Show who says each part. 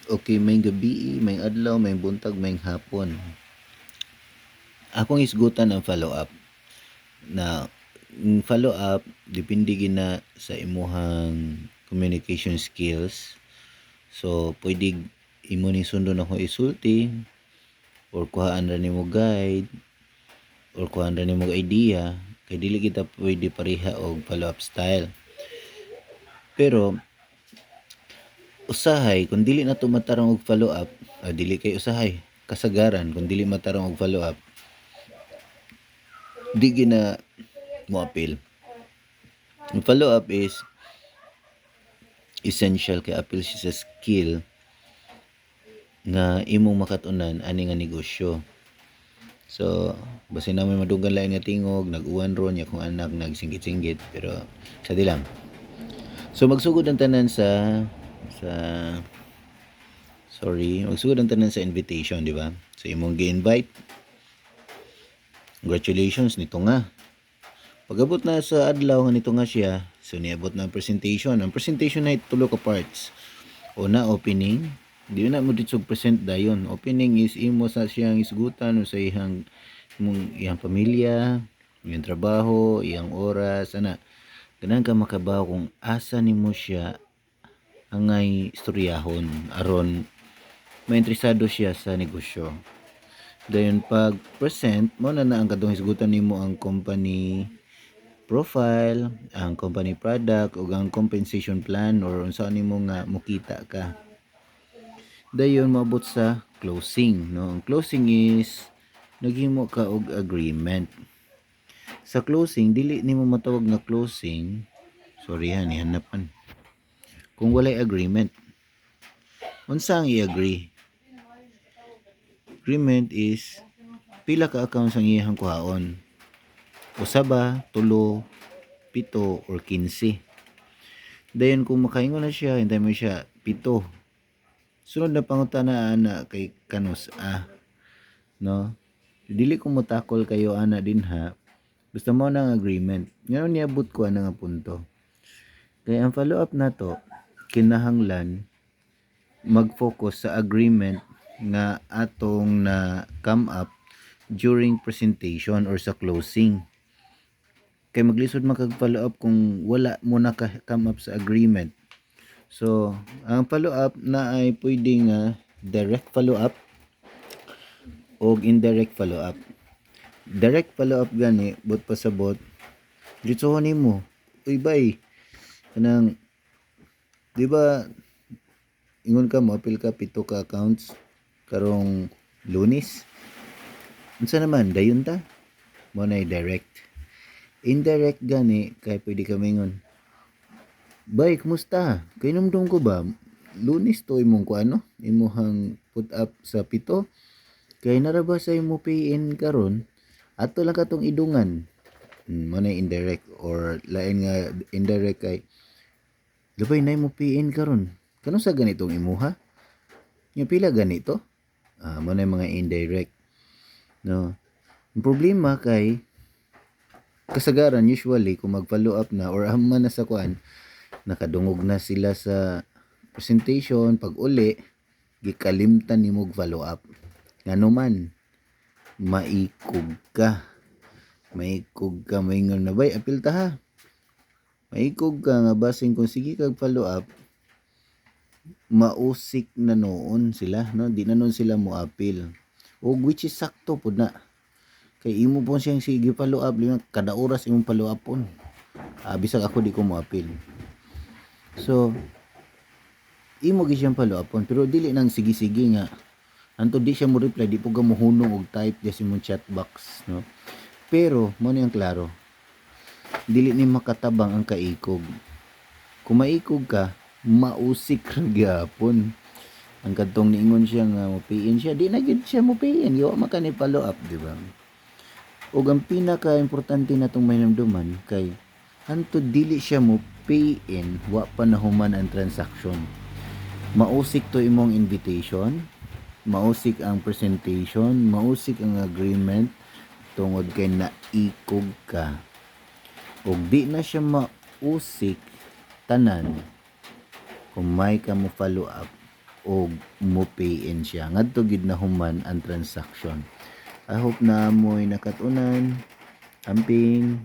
Speaker 1: Okay, maayong gabii, maayong adlaw, maayong buntag, maayong hapon. Akong hisgutan ang follow up. Na ang follow up depende gina sa imuhang communication skills. So pwede imo ning sundon ako isulti or kuhaan ra nimo guide or kuhaan ra nimo idea kay dili kita pwede pareha og follow up style. Pero usahay kung dili nato matarong og follow up, dili kay usahay, kasagaran kung dili matarong og follow up, di gina mo appeal. Ang follow up is essential kay apil siya sa skill nga imong makatunan ani nga negosyo. So, basin namin madunggan lain nga tingog, nag-uwan ron niya akong anak nagsinggit-singgit, pero sa di lang. So magsugod ang tanan sa sorry, magsugod ang tanan sa invitation, di ba? So imong gi-invite. Congratulations nito nga. Pag-abot na sa adlaw nga nito nga siya, so niabot na ang presentation. Ang presentation ay tulo ka parts. Una, opening. Di na mo dito present dayon. Opening is imo sa siyang isgutan o sa iyang imong iyang pamilya, iyang trabaho, iyang oras, ana. Ganahan ka makabaw kung asa nimo siya angay istoryahon aron mainteresado siya sa negosyo. Dayon pag present mo na na ang katong hisgutan nimo ang company profile, ang company product ug ang compensation plan or unsa nimo nga mokita ka. Dayon moabot sa closing, no? Ang closing is naghimo ka og agreement. Sa closing, dili nimo matawag nga closing. Sorry ha, nihanapan. Kung walay agreement. Unsa ang i-agree? Agreement is pila ka accounts ang iyang kuhaon. Usa ba, tulo, pito, or 15. Dayon kung makaingon na siya, hintay mo siya, pito. Sunod na pangutana ana kay kanus ah. No? Dili ko motakol kayo ana din ha. Basta mo na ang agreement. Ngayon niabot ko ana nga punto. Kaya ang follow up nato kinahanglan mag-focus sa agreement nga atong na come up during presentation or sa closing. Kay maglisod man kag follow up kung wala mo na ka come up sa agreement. So, ang follow up na ay pwede nga direct follow up o indirect follow up. Direct follow up gani, buot pasabot, dito nimo. Uy bay, kanang di ba ingon ka mo apil ka pito ka accounts karong Lunes? Unsa naman dayon ta? Mo na direct. Indirect gani kay pwede ka mingon. "Bay, kumusta? Kay numdum ko ba? Lunes to imong kuano, imuhang put up sa pito. Kay nara ba sa imo pay-in karon? Ato lang katong idungan." Mo na indirect or lain nga indirect kay labay na mo pay-in karon. Kano sa ganitong imuha? Yung pila ganito? Ah, mo na yung mga indirect. No. Ang problema kay kasagaran usually kung mag-follow up na or ama na sa kuan, nakadungog na sila sa presentation, pag uli gikalimtan nimo og follow up. Ngano man maikog ka. Maikog ka, maingon na, "Bay, apil ta ha." Maikog ka nga basin kung sige kag follow up, mausik na noon sila, no? Di na noon sila mo apil. Og which is sakto pud na. Kay imo po siyang sige follow up lima kada oras imong follow upon. Ah, bisag ako di ko mo apil. So imo gi siyang follow upon pero dili nang sige-sige nga anto di siya mo reply, di po ka mohunong og type di sa imong chat box, no? Pero mo ni ang klaro, dili ni makatabang ang kaikog. Kung maikog ka, mausik ra gyapon. Ang kadtong niingon siya nga mo pay-in siya, di na gyud siya mo pay-in, wa man ka ni follow up, di ba? Ug ang pinaka importante natong mahinumduman kay hantod dili siya mo pay-in, wa pa nahuman ang transaction. Mausik to imong invitation, mausik ang presentation, mausik ang agreement tungod kay naikog ka. Ug di na siya mausik tanan kung may ka mo follow up. og mo pay in siya ngadto gid na human ang transaction. I hope na mo'y nakatunan. Amping.